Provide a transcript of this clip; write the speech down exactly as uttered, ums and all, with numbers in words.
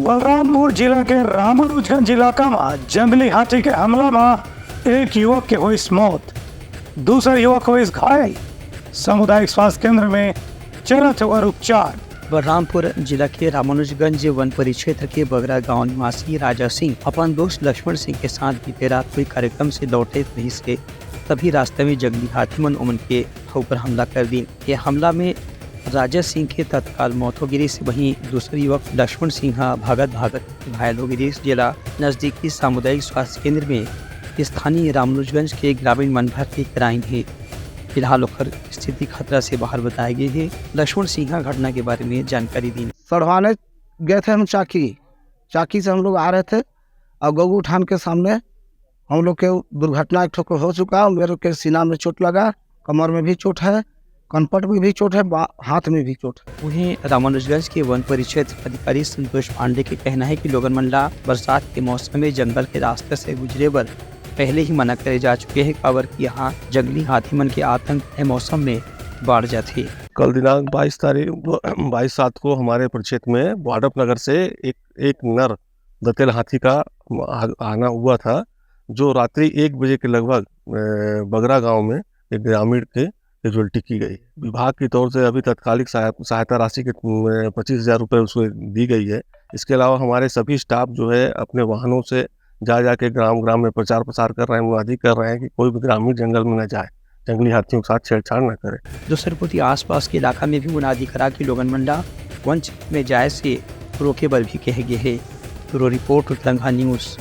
बलरामपुर जिला के रामानुजगंज इलाका म जंगली हाथी के हमला म एक युवक के होइस मौत, दूसर युवक होइस घायल। सामुदायिक स्वास्थ्य केंद्र में चलत हे ओकर उपचार। बलरामपुर जिला के रामानुजगंज वन परिक्षेत्र के बगरा गांव निवासी राजा सिंह अपन दोस्त लक्ष्मण सिंह के साथ बीते रात कोई कार्यक्रम से लौटे रहिस हे, तभी रास्ता में जंगली हाथी मन ओमन के ऊपर हमला कर दीन। ये हमला में राजा सिंह के तत्काल मौत हो गिरिस। वहीं दूसर युवक लक्ष्मण सिंह ह भागत भागत घायल हो गिरिस, जेला नजदीकी सामुदायिक स्वास्थ्य केंद्र में स्थानीय रामानुजगंज के ग्रामीण मन भर्ती कराइन हे। फिलहाल ओकर स्थिति खतरा से बाहर बताए गए हे। लक्ष्मण सिंह ह घटना के बारे में जानकारी दीन। सड़वाने गए थे हम चाकी, चाकी से हम लोग आ रहे थे और गौगू थान के सामने हम लोग के दुर्घटना एक ठो हो चुका। मेरे के सीना में चोट लगा, कमर में भी चोट है, कनपट में भी चोट है, बा-, हाथ में भी चोट है। वहीं रामानुजगंज के वन परिक्षेत्र अधिकारी संतोष पांडे के कहना है कि लोगन मन ला बरसात के मौसम में जंगल के रास्ते से गुजरे बर पहले ही मना करे जा चुके हैं, काबर कि यहाँ जंगली हाथी मन के आतंक ए मौसम में बाढ़ जाथे। कल दिनांक बाईस तारीख, बाईस सात को हमारे परिक्षेत्र में वाड्रफ नगर से एक, एक नर दंतेल हाथी का आ-, आना हुआ था, जो रात्रि एक बजे के लगभग, अ, बगरा गांव में एक ग्रामीण के कैजुअलिटी की गई। विभाग की तौर से अभी तत्कालिक सहाय-, सहायता राशि के, अ, पच्चीस हजार रुपये उसको दी गई है। इसके अलावा हमारे सभी स्टाफ जो है अपने वाहनों से जा जाके ग्राम ग्राम में प्रचार प्रसार कर रहे हैं, मुनादी कर रहे हैं कि कोई भी ग्रामीण जंगल में न जाए, जंगली हाथियों के साथ छेड़छाड़ न करे। दूसर कोति आसपास के इलाका में भी मुनादी करा के लोगन मन ला वन क्षेत्र में जाए से रोके बर भी कहे गे हे। ब्यूरो रिपोर्ट, उतरंगा न्यूज।